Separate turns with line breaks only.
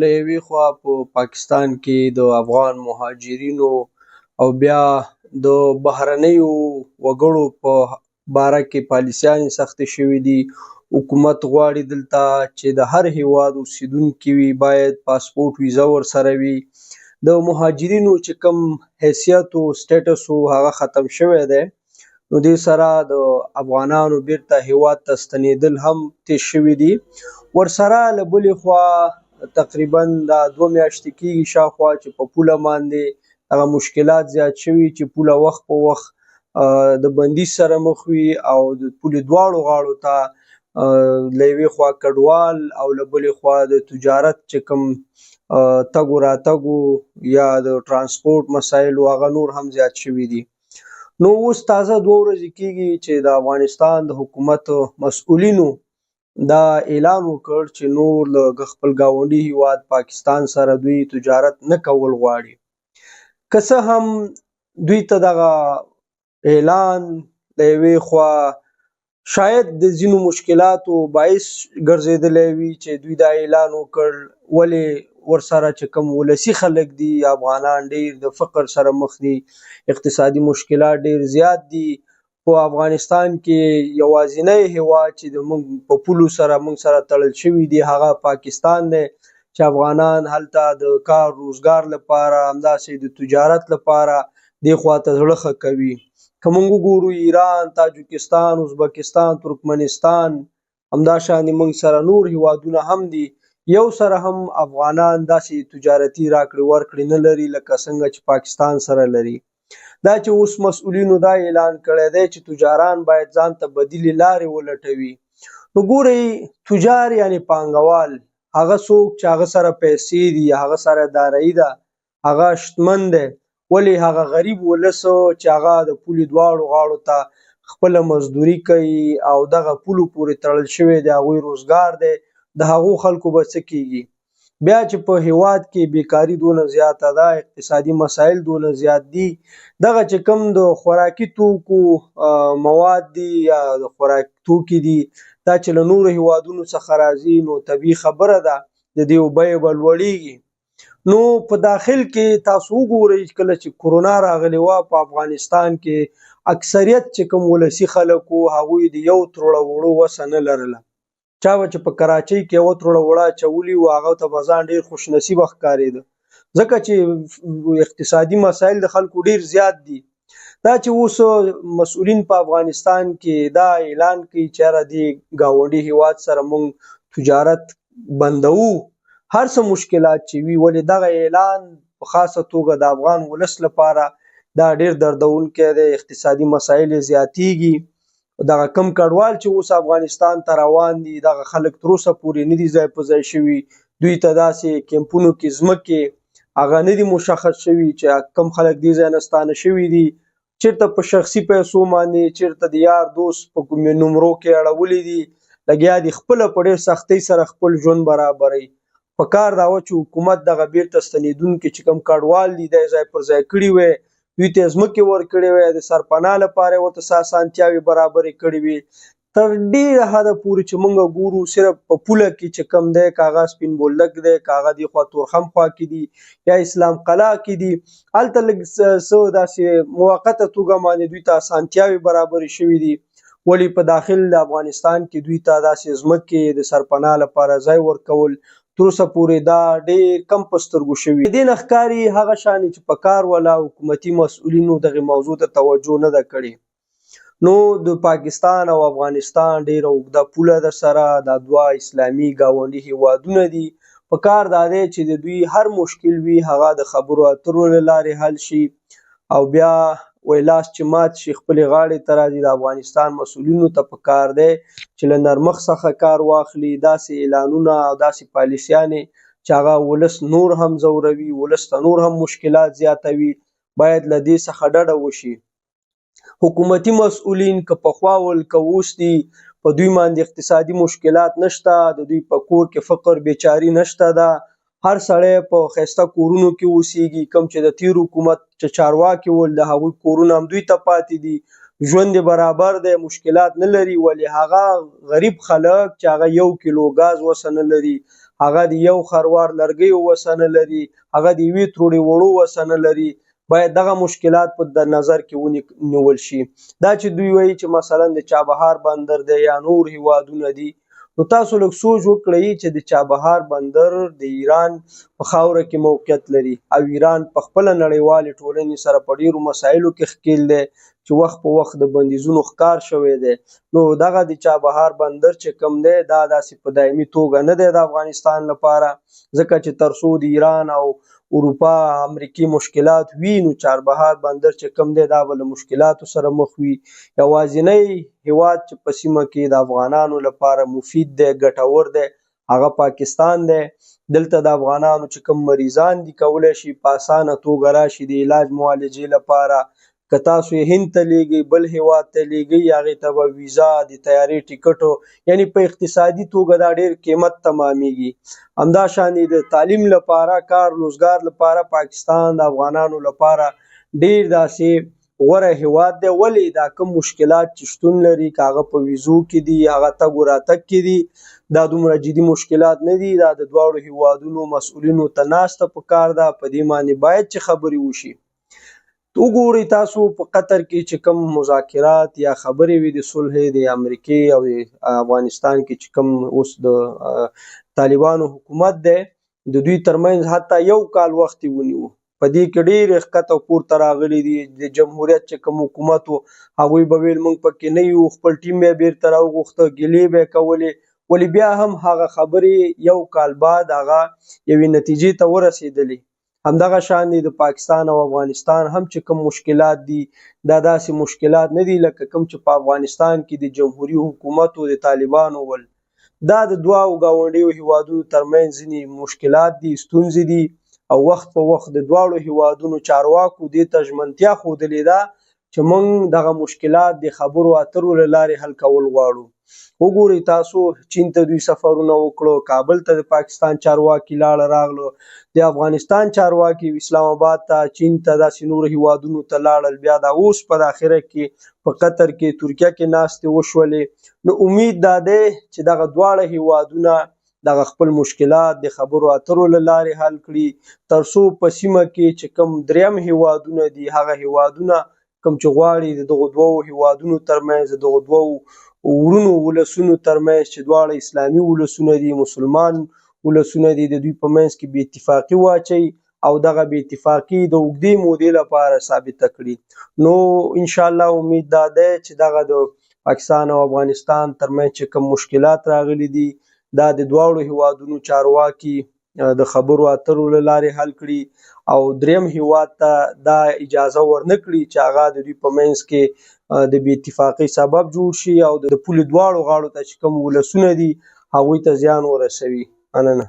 له یوې خوا په پاکستان کې د افغان مهاجرینو او بیا د بهرنیو وګړو په باره کې پالیسیانې سختې شوې دي. حکومت غواړي دلته چې د هر هیواد اوسیدونکي وي باید پاسپورت ویزه ورسره وي. د مهاجرینو چې کوم حیثیت او سټیټس وو هغه ختم شوی دی، نو دې سره د افغانانو بیرته هیواد ته ستنېدل هم تیز شوي دي. ورسره له بلې خوا تقریبا دا 2 میاشتې کېږي شاوخوا چې په پوله باندې هغه مشکلات زیات شوي چې پوله وخت په وخت د بندیز سره مخ وي او د پولې دواړو غاړو ته له یوې خوا کډوال او له بلې خوا د تجارت چې کوم تګ و راتګ یا د ترانسپورت مسایل هغه نور هم زیات شوي دي. نو اوس تازه 2 ورځې کېږي چې د افغانستان د حکومت مسؤلینو دا اعلان وکړ چې نور له خپل ګاونډي هیواد پاکستان سره دوی تجارت نه کول غواړي. که څه هم دوی ته دغه اعلان له یوې خوا شاید د ځینو مشکلاتو باعث ګرځېدلی وي چې دوی دا اعلان وکړ، ولې ورسره چې کوم ولسي خلک دي، افغانان ډېر د فقر سره مخ دي، اقتصادي مشکلات ډېر زیات دي. په افغانستان کې یوازینی هیواد چې د موږ په پولو سره موږ سره تړل شوي دي هغه پاکستان دی، چې افغانان هلته د کار روزګار لپاره همداسې د تجارت لپاره دې خواته زړه ښه کوي. که موږ وګورو ایران، تاجکستان، ازبکستان، ترکمنستان، همدا شان موږ سره نور هیوادونه هم دي، یو سره هم افغانان داسې تجارتي راکړې ورکړې نه لري لکه څنګه چې پاکستان سره لري. دا چې اوس مسؤلینو دا اعلان کړی دی چې تجاران باید ځان ته بدیلې لارې ولټوي، نو ګورئ تجار یعنی پانګوال، هغه څوک چې هغه سره پیسې دي، هغه سره دارایي ده، هغه شتمن دی، ولې هغه غریب ولس چې هغه د پولې دواړو غاړو ته خپله مزدوري کوي او دغه پولو پورې تړل شوی دی، هغوی روزګار دی، د هغو خلکو به څه کېږي؟ بیا چې په هیواد کې بیکاري دونه زیاته ده، اقتصادي مسایل دونه زیات دي، دغه چې کوم د خوراکي توکو مواد دي یا د خوراک توکي دي، دا چې له نورو هیوادونو څخه راځي نو طبیعي خبره ده د دې بیې به لوړېږي. نو په داخل کې تاسو وګورئ کله چې کرونا راغلې وه په افغانستان کې اکثریت چې کوم ولسي خلک وو هغوی د یو تروړه وړو وسه نه لرله. چا به چې په کراچۍ کې یوه تروړه وړه اچولي وه هغه ته به ځان ډېر خوش نصیبه ښکارېده، ځکه چې اقتصادي مسایل د خلکو ډېر زیات دي. دا چې اوس مسؤلین په افغانستان کې دا اعلان کوي چې یاره دې ګاونډي هیواد سره موږ تجارت بندوو، هر څه مشکلات چې وي، ولې دغه اعلان په خاصه توګه د افغان ولس لپاره دا ډېر دردونکی دی. اقتصادي مسایل یې زیاتېږي. دغه کم کډوال چې اوس افغانستان ته روان دي دغه خلک تر اوسه پورې نه دي ځای په ځای شوي، دوی ته داسې کیمپونو کې ځمکې هغه نه دي مشخص شوي چې کم خلک دې ځای نه ستانه شوي دي، چېرته په شخصي پیسو باندې، چېرته د یار دوست په کوم نمرو کې اړولي دي، لګیا دي خپله په ډېر سختۍ سره خپل ژوند برابروي. په کار دا وه چې حکومت دغه بیرته ستنېدونکي چې کوم کډوال دي دا یې ځای پر ځای کړي وی، دوی ته یې ځمکې ورکړې وی، د سرپناه لپاره یې ورته څه اسانتیاوې برابرې کړې وي. تر ډېره حده پورې چې موږ ګورو صرف په پوله کې چې کوم دی، که هغه سپین بولدک دی، که هغه دې خوا تورخم خوا کې دي یا اسلام قلعه کې دي، هلته لږ څه داسې موقته توګه باندې دوی ته اسانتیاوې برابرې شوې دي، ولې په داخل د افغانستان کې دوی ته داسې ځمکې د سرپناه لپاره ځای ورکول تر اوسه پورې دا ډېر کم په سترګو شوي. دې نه ښکاري هغه شانې چې په کار ولا حکومتي مسؤلینو دغې موضوع ته توجه نه ده کړې. نو د پاکستان او افغانستان ډېره اوږده پوله ده سره، دا دوه اسلامي ګاونډي هیوادونه دي. په کار دا دی چې د دوی هر مشکل وي هغه د خبرو اترو له لارې حل شي او بیا وایي لاس چې مات شي خپلې غاړې ته راځي. د افغانستان مسؤلینو ته په کار دی چې له نرمښت څخه کار واخلي، داسې اعلانونه او داسې پالیسیانې چې هغه ولس نور هم ځوروي، ولس ته نور هم مشکلات زیاتوي، باید له دې څخه ډډه وشي. حکومتي مسؤلین که پخوا ول که اوس دي، په دوی باندې اقتصادي مشکلات نشته، د دوی په کور کې فقر بیچاري نشته ده، هر سړی په ښایسته کورونو کې اوسیږي. کوم چې د تېر حکومت چې چارواکي ول د هغوی کورونه هم دوی ته پاتې دي، ژوند یې برابر دی، مشکلات نه لري. ولې هغه غریب خلک چې هغه 1 کیلو ګاز وسه نه لري، هغه د یو خروار لرګیو وسه نه لري، هغه د یوې تروړې وړو وسه نه لري. باید دغه مشکلات په نظر کې ونیول شي. دا چې دوی وایي چې مثلا د چابهار بندر دی یا نور هیوادونه دي، نو تاسو لږ سوچ وکړئ چې د چابهار بندر د ایران په خاوره کې موقعیت لري او ایران په خپله نړیوالې ټولنې سره په ډیرو مسایلو کې ښکیل دی چې وخت په وخت د بندیزونو ښکار شوی دی. نو دغه د چابهار بندر چې کوم دی دا داسې په دایمي توګه نه دی د افغانستان لپاره، ځکه چې تر څو د ایران او اروپا امریکې مشکلات وي نو چابهار بندر چې کوم دی دا به له مشکلاتو سره مخ وي. یوازینی هیواد چې په سیمه کې د افغانانو لپاره مفید دی، ګټور دی، هغه پاکستان دی. دلته د افغانانو چې کوم مریضان دي کولای شي په اسانه توګه راشي د علاج معالجې لپاره. که تاسو یې هند ته لیږئ، بل هیواد ته لیږئ، هغې ته به ویزا، د طیارې ټیکټو، یعنی په اقتصادي توګه دا ډیر قیمت تمامیږي. همدا شان د تعلیم لپاره، کار روزګار لپاره پاکستان د افغانانو لپاره ډیر داسې غوره هیواد دی. ولې دا کوم مشکلات چې شتون لري، که هغه په ویزو کې دي، هغه تګ و راتګ کې دي، دا دومره جدي مشکلات نه دي. دا د دواړو هیوادونو مسؤلینو ته ناسته په کار ده، په دې باندې باید چې خبرې وشي. وګورئ تاسو په قطر کې چې کوم مذاکرات یا خبرې وي د صلح د امریکې او افغانستان کې چې کوم اوس د طالبانو حکومت دی، د دوی ترمنځ حتی یو کال وخت یې ونیو. په دې کې ډېر ښکته او پورته راغلي دي. د جمهوریت چې کوم حکومت و هغوی به ویل موږ پکې نه یو، خپل ټیم به یې بېرته راوغوښته، ګیلې به یې کولې، ولې بیا هم هغه خبرې یو کال بعد هغه یوې نتیجې ته ورسېدلې. همدغه شان دي د پاکستان او افغانستان هم چې کوم مشکلات دي، دا داسې مشکلات نه دي لکه کوم چې په افغانستان کې د جمهوري حکومت او د طالبانو ول. دا د دوو ګاونډیو هیوادونو ترمنځ ځینې مشکلات دي، ستونزې دي، او وخت په وخت د دواړو هیوادونو چارواکو دې ته ژمنتیا ښودلې ده چې موږ دغه مشکلات د خبرو اترو له لارې حل کول غواړو. وګورئ تاسو چین ته دوی سفرونه وکړو، کابل ته د پاکستان چارواکي لاړه راغلو، د افغانستان چارواکي اسلام آباد ته، چین ته، داسې نورو هیوادونو ته لاړل. بیا دا اوس په اخره کې په قطر کې، ترکیه کې ناستې وشولې. نو امید دا دی چې دغه دواړه هیوادونه دغه خپل مشکلات د خبرو اترو له لارې حل کړي، تر څو په سیمه کې چې کوم دریم هیوادونه دي، هغه هیوادونه کوم چې غواړي د دغو دوو هیوادونو ترمنځ، د دغو دوو ورونو ولسونو ترمنځ چې دواړه اسلامي ولسونه دي، مسلمان ولسونه دي، د دوی په منځ کې بې اتفاقي واچوي او دغه بې اتفاقي د اوږدې مودې لپاره ثابته کړي. نو انشاءالله امید دا دی چې دغه د پاکستان او افغانستان ترمنځ چې کوم مشکلات راغلي دي، دا د دواړو هیوادونو چارواکي د خبرو اترو له لارې حل کړي او دریم هیواد ته دا اجازه ورنکړي چې هغه د دوی په منځ کې د بې اتفاقۍ سبب جوړ شي او د پولې دواړو غاړو ته چې کوم ولسونه دي هغوی ته زیان ورسوي. مننه.